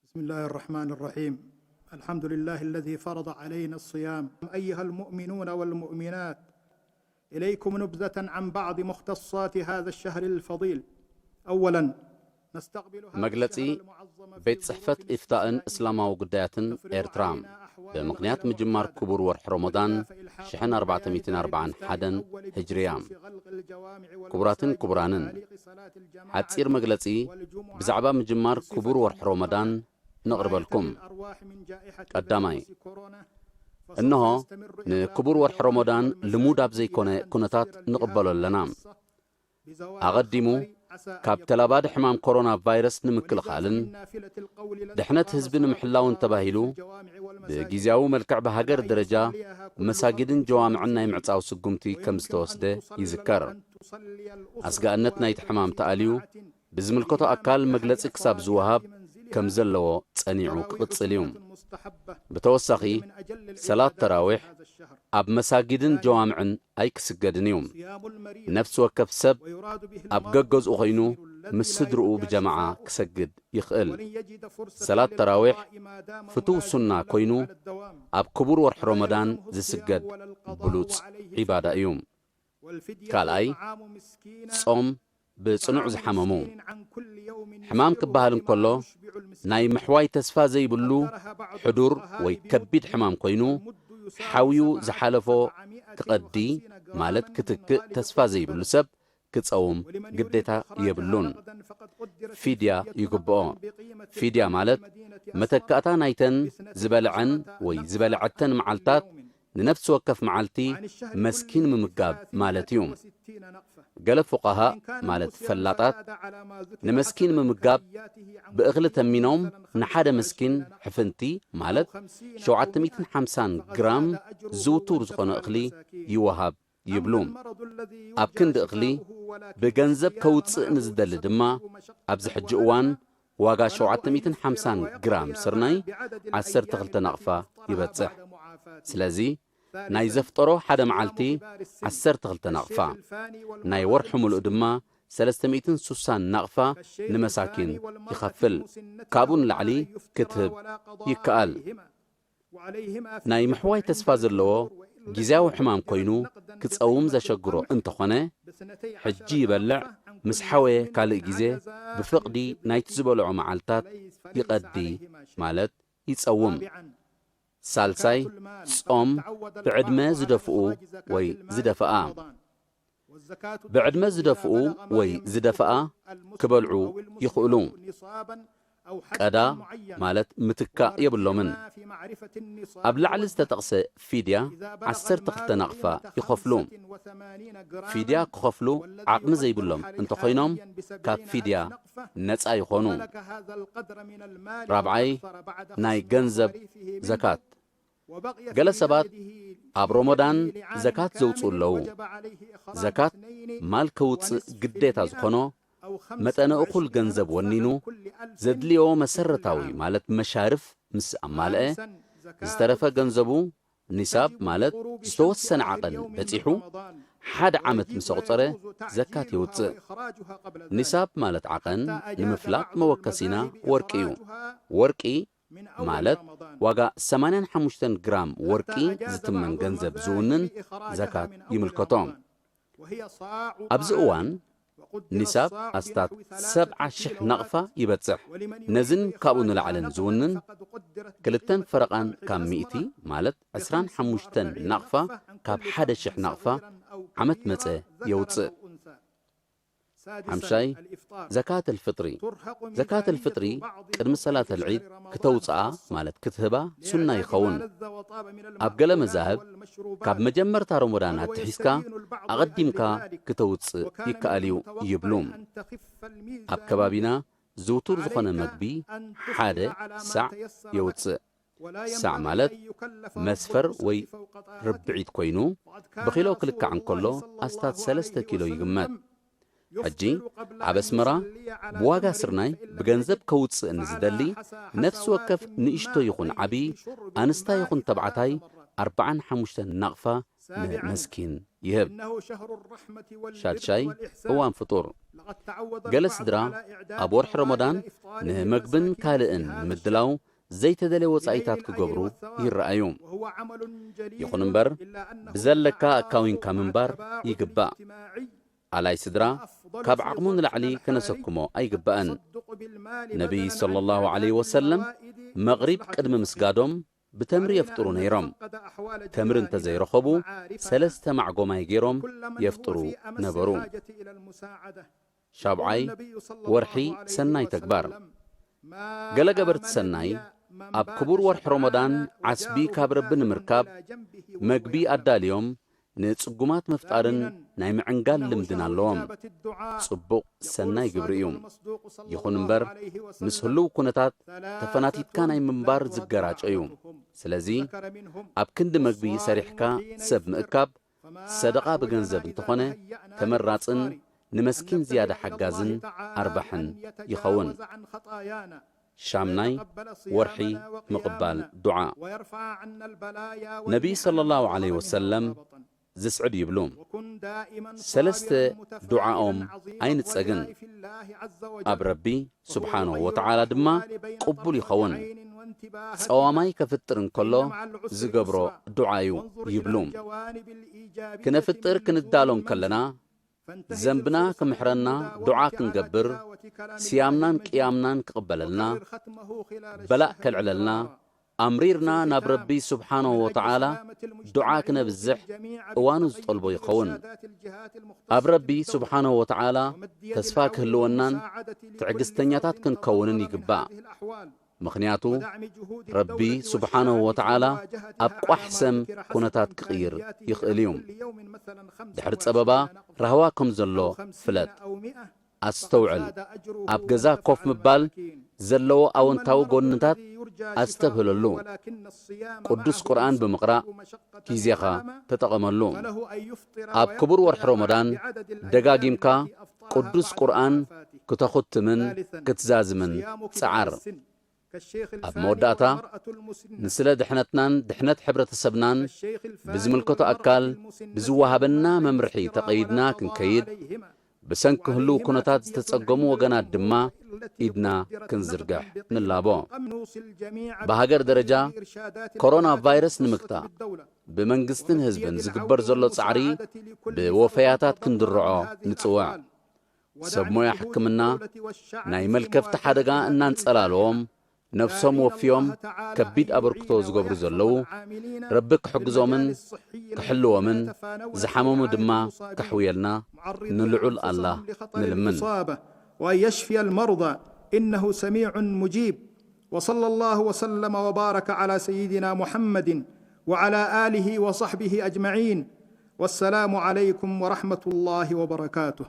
بسم الله الرحمن الرحيم. الحمد لله الذي فرض علينا الصيام. أيها المؤمنون والمؤمنات، إليكم نبذة عن بعض مختصات هذا الشهر الفضيل. أولا، نستقبل هذا መግለጺ الشهر المعظم في ቤት ጽሕፈት ኢፍታእን እስላማዊ ጉዳያትን ኤርትራ። ብምኽንያት ምጅማር ክቡር ወርሒ ሮሞዳን ሽሕን ኣርባዕተ ሚእትን ኣርባዓን ሓደን ህጅርያ። ክቡራትን ክቡራንን፣ ሓጺር መግለጺ ብዛዕባ ምጅማር ክቡር ወርሒ ሮሞዳን ነቕርበልኩም። ቀዳማይ፣ እንሆ ንክቡር ወርሒ ሮሞዳን ልሙድ ኣብ ዘይኮነ ኩነታት ንቕበሎ ኣለና። ኣቐዲሙ ካብ ተላባዲ ሕማም ኮሮና ቫይረስ ንምክልኻልን ድሕነት ህዝቢ ንምሕላውን ተባሂሉ ብግዜያዊ መልክዕ ብሃገር ደረጃ መሳጊድን ጀዋምዕን ናይ ምዕጻው ስጉምቲ ከም ዝተወስደ ይዝከር። ኣስጋእነት ናይቲ ሕማም ተኣልዩ ብዝምልከቶ ኣካል መግለጺ ክሳብ ዝወሃብ ከም ዘለዎ ጸኒዑ ክቕጽል እዩ። ብተወሳኺ፣ ሰላት ተራዊሕ ኣብ መሳጊድን ጀዋምዕን ኣይክስገድን እዩ። ነፍሲ ወከፍ ሰብ ኣብ ገገዝኡ ኮይኑ ምስ ስድርኡ ብጀማዓ ክሰግድ ይኽእል። ሰላት ተራዊሕ ፍቱው ሱና ኮይኑ ኣብ ክቡር ወርሒ ሮመዳን ዝስገድ ብሉጽ ዒባዳ እዩ። ካልኣይ፣ ጾም ብጽኑዕ ዝሓመሙ። ሕማም ክበሃል እንከሎ፣ ናይ ምሕዋይ ተስፋ ዘይብሉ ሕዱር ወይ ከቢድ ሕማም ኮይኑ፣ ሓውዩ ዝሓለፎ ክቐዲ፣ ማለት ክትክእ ተስፋ ዘይብሉ ሰብ ክጸውም ግዴታ የብሉን። ፊድያ ይግብኦ። ፊድያ ማለት መተካእታ ናይተን ዝበልዐን ወይ ዝበልዐተን መዓልታት ንነፍሲ ወከፍ መዓልቲ መስኪን ምምጋብ ማለት እዩ። ገለ ፉቃሃእ ማለት ፈላጣት ንመስኪን ምምጋብ ብእኽሊ ተሚኖም ንሓደ መስኪን ሕፍንቲ ማለት ሸውዓተ ሚእትን ሓምሳን ግራም ዝውቱር ዝኾነ እኽሊ ይወሃብ ይብሉ። ኣብ ክንዲ እኽሊ ብገንዘብ ከውጽእ ንዝደሊ ድማ ኣብዚ ሕጂ እዋን ዋጋ ሸውዓተ ሚእትን ሓምሳን ግራም ስርናይ ዓሰርተ ክልተ ናቕፋ ይበጽሕ። ስለዚ ናይ ዘፍጠሮ ሓደ መዓልቲ ዓሰርተ ክልተ ናቕፋ፣ ናይ ወርሒ ምሉእ ድማ ሰለስተ ሚእትን ሱሳን ናቕፋ ንመሳኪን ይኸፍል። ካብኡ ንላዕሊ ክትህብ ይከኣል። ናይ ምሕዋይ ተስፋ ዘለዎ ግዝያዊ ሕማም ኮይኑ ክጸውም ዘሸግሮ እንተኾነ፣ ሕጂ ይበልዕ፣ ምስ ሓወየ ካልእ ግዜ ብፍቕዲ ናይቲ ዝበልዖ መዓልታት ይቐዲ ማለት ይጸውም። ሳልሳይ፣ ጾም ብዕድመ ዝደፍኡ ወይ ዝደፍኣ። ብዕድመ ዝደፍኡ ወይ ዝደፍኣ ክበልዑ ይኽእሉ። ቀዳ ማለት ምትካእ የብሎምን። ኣብ ላዕሊ ዝተጠቕሰ ፊድያ ዓሰርተ ክልተ ናቕፋ ይኸፍሉ። ፊድያ ክኸፍሉ ዓቕሚ ዘይብሎም እንተኾይኖም ካብ ፊድያ ነጻ ይኾኑ። ራብዓይ፣ ናይ ገንዘብ ዘካት። ገለ ሰባት ኣብ ሮሞዳን ዘካት ዘውጽኡ ኣለዉ። ዘካት ማል ከውጽእ ግዴታ ዝኾኖ መጠነ እኹል ገንዘብ ወኒኑ ዘድልዮ መሰረታዊ ማለት መሻርፍ ምስ ኣማልአ፣ ዝተረፈ ገንዘቡ ኒሳብ ማለት ዝተወሰነ ዓቐን በጺሑ ሓደ ዓመት ምስ ኣቑጸረ ዘካት የውጽእ። ኒሳብ ማለት ዓቐን ንምፍላጥ መወከሲና ወርቂ እዩ። ወርቂ ማለት ዋጋ ሰማንያን ሓሙሽተን ግራም ወርቂ ዝትመን ገንዘብ ዝውንን ዘካት ይምልከቶ። ኣብዚ እዋን ኒሳብ ኣስታት ሰብዓ ሽሕ ናቕፋ ይበጽሕ። ነዝን ካብኡ ንላዕልን ዝውንን ክልተን ፈረቓን ካብ ሚእቲ ማለት ዕስራን ሓሙሽተን ናቕፋ ካብ ሓደ ሽሕ ናቕፋ ዓመት መጸ የውጽእ። ሓምሻይ፣ ዘካተል ፍጥሪ። ዘካተል ፍጥሪ ቅድሚ ሰላተል ዒድ ክተውጽኣ ማለት ክትህባ ሱና ይኸውን። ኣብ ገለ መዛህብ ካብ መጀመርታ ሮሞዳን ኣትሒዝካ ኣቐዲምካ ክተውጽእ ይከኣል እዩ ይብሉ። ኣብ ከባቢና ዝውቱር ዝኾነ መግቢ ሓደ ሳዕ የውጽእ። ሳዕ ማለት መስፈር ወይ ርብዒት ኮይኑ ብኪሎ ክልካዕ እንከሎ ኣስታት ሰለስተ ኪሎ ይግመት። ሕጂ ኣብ ኣስመራ ብዋጋ ስርናይ ብገንዘብ ከውጽእ ንዝደሊ ነፍሲ ወከፍ ንእሽቶ ይኹን ዓቢ፣ ኣንስታ ይኹን ተባዕታይ ኣርባዓን ሓሙሽተን ናቕፋ ንመስኪን ይህብ። ሻድሻይ፣ እዋን ፍጡር። ገለ ስድራ ኣብ ወርሒ ረመዳን ንምግብን ካልእን ንምድላው ዘይተደልየ ወጻኢታት ክገብሩ ይረኣዩ። ይኹን እምበር፣ ብዘለካ ኣካዊንካ ምንባር ይግባእ። ኣላይ ስድራ ካብ ዓቕሙ ንላዕሊ ከነሰክሞ ኣይግባእን። ነቢይ ሰለላሁ ዐለይሂ ወሰለም መቕሪብ ቅድሚ ምስጋዶም ብተምሪ የፍጥሩ ነይሮም። ተምሪ እንተዘይረኸቡ፣ ሰለስተ ማዕጎማይ ገይሮም የፍጥሩ ነበሩ። ሻብዓይ፣ ወርሒ ሰናይ ተግባር። ገለ ገበርቲ ሰናይ ኣብ ክቡር ወርሒ ረመዳን ዓስቢ ካብ ረቢ ንምርካብ መግቢ ኣዳልዮም ንጽጉማት ምፍጣርን ናይ ምዕንጋል ልምድን ኣለዎም። ጽቡቕ ሰናይ ግብሪ እዩ። ይኹን እምበር፣ ምስ ህሉው ኩነታት ተፈናቲትካ ናይ ምንባር ዝገራጮ እዩ። ስለዚ፣ ኣብ ክንዲ መግቢ ሰሪሕካ ሰብ ምእካብ፣ ሰደቓ ብገንዘብ እንተኾነ ተመራጽን ንመስኪን ዝያዳ ሓጋዝን ኣርባሕን ይኸውን። ሻምናይ፣ ወርሒ ምቕባል ዱዓ። ነቢይ ሰለላሁ ዐለይሂ ወሰለም ዝስዕብ ይብሉ፣ ሰለስተ ዱዓኦም ኣይንጸግን፣ ኣብ ረቢ ስብሓንሁ ወተዓላ ድማ ቅቡል ይኸውን። ጸዋማይ ከፍጥር እንከሎ ዝገብሮ ዱዓ እዩ ይብሉ። ክነፍጥር ክንዳሎ እንከለና፣ ዘንብና ክምሕረና ዱዓ ክንገብር፣ ስያምናን ቅያምናን ክቕበለልና፣ በላእ ከልዕለልና፣ ኣምሪርና ናብ ረቢ ስብሓንሁ ወተዓላ ዱዓ ክነብዝሕ እዋኑ ዝጠልቦ ይኸውን። ኣብ ረቢ ስብሓንሁ ወተዓላ ተስፋ ክህልወናን ትዕግስተኛታት ክንከውንን ይግባእ። ምኽንያቱ፣ ረቢ ስብሓንሁ ወተዓላ ኣብ ቋሕ ሰም ኩነታት ክቕይር ይኽእል እዩ። ድሕሪ ጸበባ ራህዋ ከም ዘሎ ፍለጥ። ኣስተውዕል። ኣብ ገዛ ኮፍ ምባል ዘለዎ ኣወንታዊ ጎንታት ኣስተብህለሉ። ቅዱስ ቁርኣን ብምቕራእ ግዜኻ ተጠቐመሉ። ኣብ ክቡር ወርሒ ረመዳን ደጋጊምካ ቅዱስ ቁርኣን ክተኹትምን ክትዛዝምን ጸዓር። ኣብ መወዳእታ፣ ንስለ ድሕነትናን ድሕነት ሕብረተሰብናን ብዝምልከቶ ኣካል ብዝወሃበና መምርሒ ተቐይድና ክንከይድ፣ ብሰንኪ ህሉው ኩነታት ዝተጸገሙ ወገናት ድማ ኢድና ክንዝርግሕ ንላቦ። ብሃገር ደረጃ ኮሮና ቫይረስ ንምግታእ ብመንግስትን ህዝብን ዝግበር ዘሎ ጻዕሪ ብወፈያታት ክንድርዖ ንጽውዕ። ሰብ ሞያ ሕክምና ናይ መልከፍቲ ሓደጋ እናንጸላለዎም ነፍሶም ወፍዮም ከቢድ ኣበርክቶ ዝገብሩ ዘለዉ ረቢ ክሕግዞምን ክሕልዎምን ዝሓመሙ ድማ ከሕውየልና ንልዑል ኣላህ ንልምን። وأن يشفي المرضى إنه سميع مجيب. وصلى الله وسلم وبارك على سيدنا محمد وعلى آله وصحبه أجمعين. والسلام عليكم ورحمة الله وبركاته.